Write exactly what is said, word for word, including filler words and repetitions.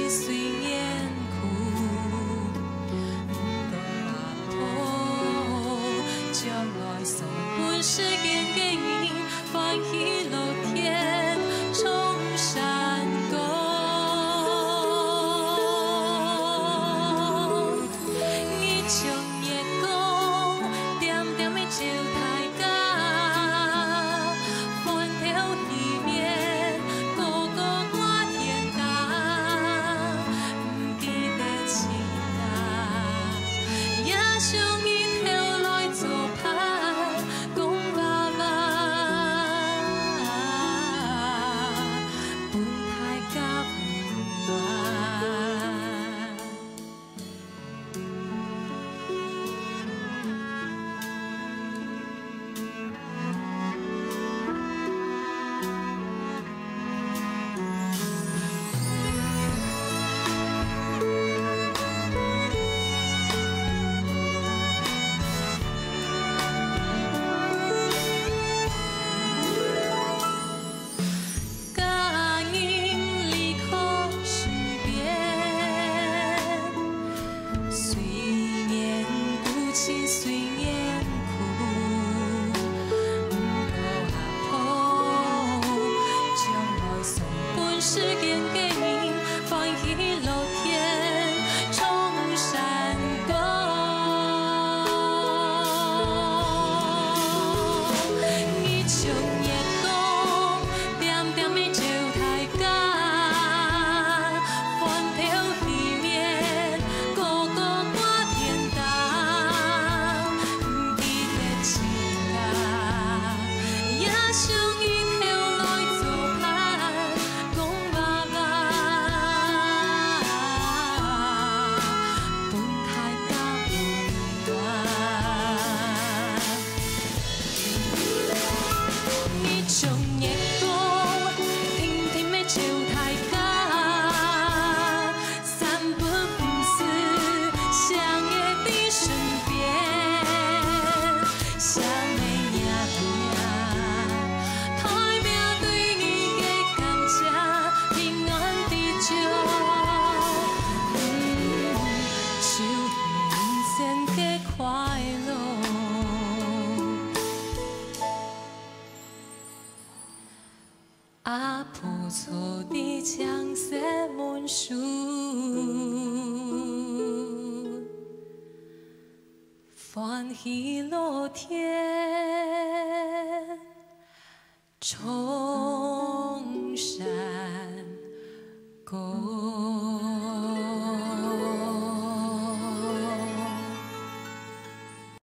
雖然苦，毋過阿婆將來送分世間个人歡喜樂天，唱山歌。 日像月光，點點仔照大家，歡頭喜面，個個掛天燈，毋記得自家，也想日頭來做伴，講爸爸，分大家溫暖。 家人離開身邊，雖然孤寂，雖然苦，毋過阿婆將來送分世間个人歡喜樂天，唱山歌。 日像月光，點點仔照大家，歡頭喜面，個個掛天燈，毋記得自家，也想日頭來做伴，講爸爸，分大家溫暖。 日像月光，定定仔照大家，三不五時，相約在身邊，相約命，代表對你个感謝，平安知足，嗯，就係人生个快樂。 阿婆坐在青色門脣，歡喜樂天，唱